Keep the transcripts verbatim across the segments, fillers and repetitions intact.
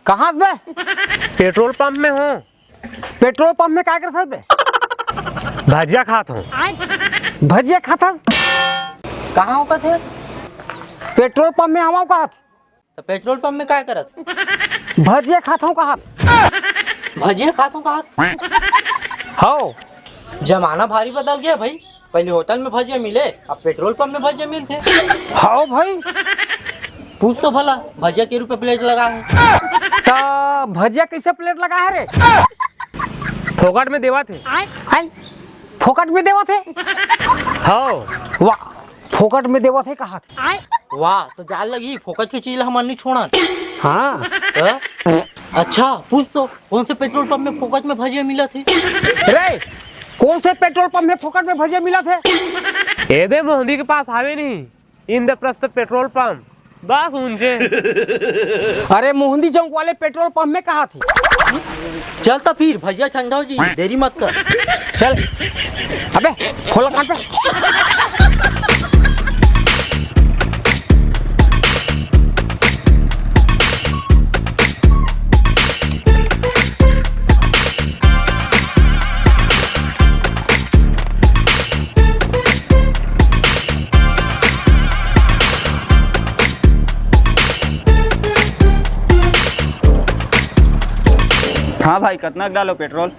कहाँ हस बे? पेट्रोल पंप में हूँ। पेट्रोल पंप में काय करत हस बे? भजिया खात हूँ। भजिया खात हस? कहाँ हो कथे? पेट्रोल पंप में हवं कहत। तो पेट्रोल पंप में काय करत? भजिया खात हूँ कहत। भजिया खात हूँ कहत? हव। जमाना भारी बदल गया भाई। पहले होटल में भजिया मिले, अब पेट्रोल पंप में भजिया मिलथे। हव भाई। पूछ तो भला, भजिया के रुपये प्लेट लगा है? त भजिया कैसे प्लेट लगा है रे? फोकट में देवत हे। आई, फोकट में देवत हे? हव। वाह, फोकट में देवत हे कहत। वाह, तो जाल लगी, फोकट के चीज ला हमन नहीं छोड़न। हाँ। हाँ? अच्छा, पूछ तो, कौन से पेट्रोल पंप में फोकट में भजिया मिलत हे? रे, कौन से पेट्रोल पंप में फोकट में भजिया मिलत हे? एदे मोहंदी के पास हावे नहीं, इंद्रप्रस्थ पेट्रोल पंप, बस उनसे। अरे, मोहंदी चौक वाले पेट्रोल पंप में कहा थे? चल तो फिर, भजिया ठंडा हो जी, देरी मत कर। चल। अबे, खोल कान पे। हाँ भाई, कतना के डालो पेट्रोल?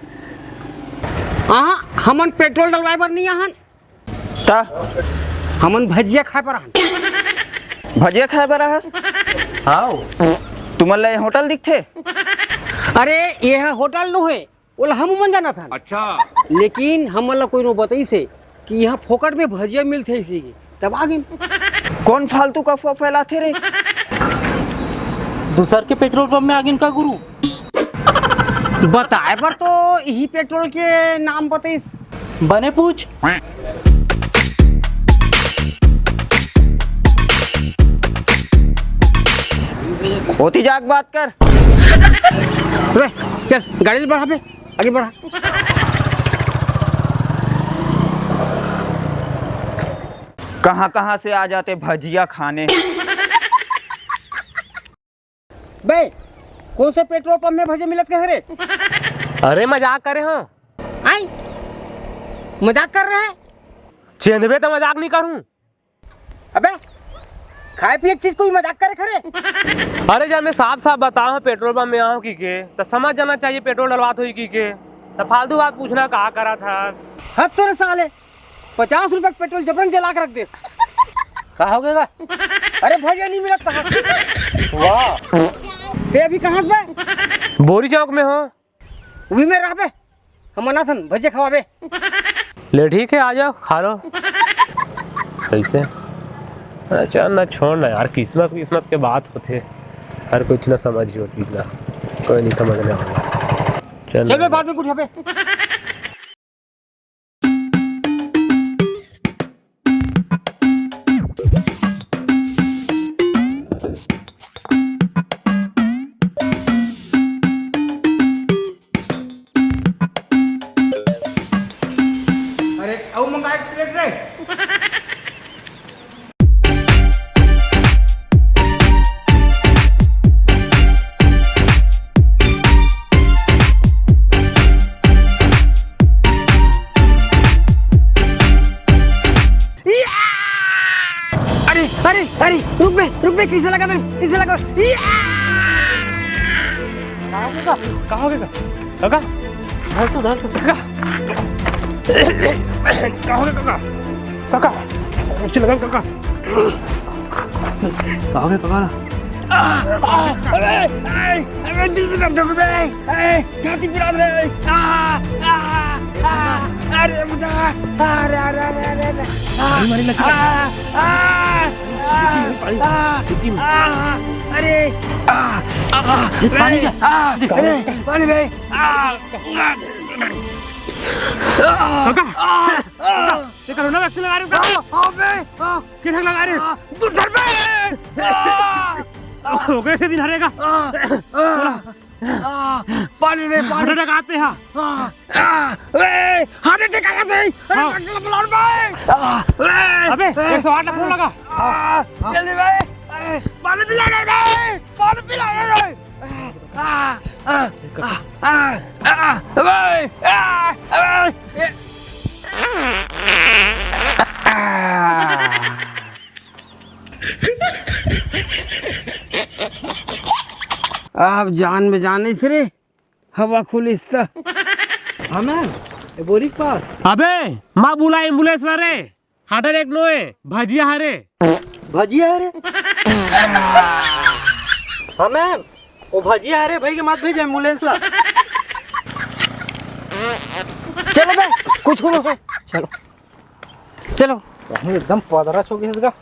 हाँ, हमन पेट्रोल डलवाए बर नहीं आहन। त? हमन भजिया खाए बर आहन। भजिया खाए बर आहस? हाँ। तुमन ला ये होटल दिखथे? अरे, ये ह होटल नो हे, ओला हम मन जानत हन। अच्छा। लेकिन हमन ला कोई नो बताइस हे कि यहाँ फोकट में भजिया मिलथे इसी की, तब आ गिन। कौन फालतू का अफवाह फैलाथे रे? दूसर के पेट्रोल पंप में आ गिन का गुरु? बताए बर तो इही पेट्रोल के नाम बताइस। बने पूछ। ओती जाके बात कर। रे, चल, गाड़ी ले बढ़ा बे, आगे बढ़ा। कहाँ-कहाँ से आ जाते भजिया खाने। बे, कौन से पेट्रोल पंप में भजिया मिलत कहे रे? अरे, मजाक करे हो। आई, मजाक कर रहे हैं? चेंदबे तो मजाक नहीं करूं। अबे, खाए पिए की चीज कोई मजाक करे खरे? अरे, जब मैं साफ साफ बताओ पेट्रोल पंप में आओ की के, तो समझ जाना चाहिए पेट्रोल डलवात होई की के। तो फालतू बात पूछना का करा था? हद तोरे साले, पचास रुपए का पेट्रोल जबरन जला के रख देस। का हो गया? अरे भजिया नहीं मिलत कहा। वाह। ते अभी कहाँ से बे? बोरी चौक में हो। उही में रहबे, हम मनाथन भजिया खवाबे। ले ठीक है, आ जाओ, खा लो। कैसे? अच्छा ना, छोड़ ना यार, किस्मत, किस्मत के बात होथे, हर कुछ ना समझ होती ना, कोई नहीं समझने वाला। चल चल बे, बाद में कुछ पे। अरे, अउ मंगा एक प्लेट रे। अरे, अरे, अरे, रुक बे, रुक बे, कैसे लगा तेरे, कैसे लगा? कहाँ हो गया? कहाँ हो गया? काका? धर तो, धर तो। काका? कहाँ हो गया, काका? काका? कैसे लगा, काका? कहाँ हो गया, काका? आ, आ, अरे, अरे, अरे, दिल में दर्द हो गया, अरे, छाती पिरा रहे, आ, आ, आ, अरे, मुझे, अरे, अरे, अरे, अरे, अरे, आ, मारी, मारी लग आ, आ, आ, पानी, आ, चिट्ठी में। आ, अरे, आ, आ, ये पानी अरे, क्या? आ, अरे, पानी भाई, आ, आ, काका, आ, काका, ये कोरोना वैक्सीन लगा रहे हो क्या? आ, आ, बे, आ, किधर लगा रहे हो? आ, तू घर पे, आ, हो गए से दिन हरेगा। आ, आ, बोला। आ, पानी में, पानी। हटा, डकाते हैं। आ, आ, ए, हार्ट अटैक आ गया था। हाँ। डॉक्टर बुलाओ भाई। आ, ए, अबे, ए, एक सौ आठ ला फोन लगा। आ, जल्दी भाई। ए, पानी पिला दे भाई। पानी पिला रे। आ, आ, आ, आ, आ, आ, आ, आ, आ, आ, आ। अब जान में जान आइस रे, हवा खुलिस त। हाँ मैम, ए बोरी के पास। अबे, माँ बुला एम्बुलेंस ला रे। हार्ट अटैक नोहे, भजिया हरे। भजिया हरे? हाँ मैम, वो भजिया हरे भाई के मत भेज एम्बुलेंस ला। चलो बे, कुछ हो है। चलो। चलो। एकदम पदरस हो गया इसका।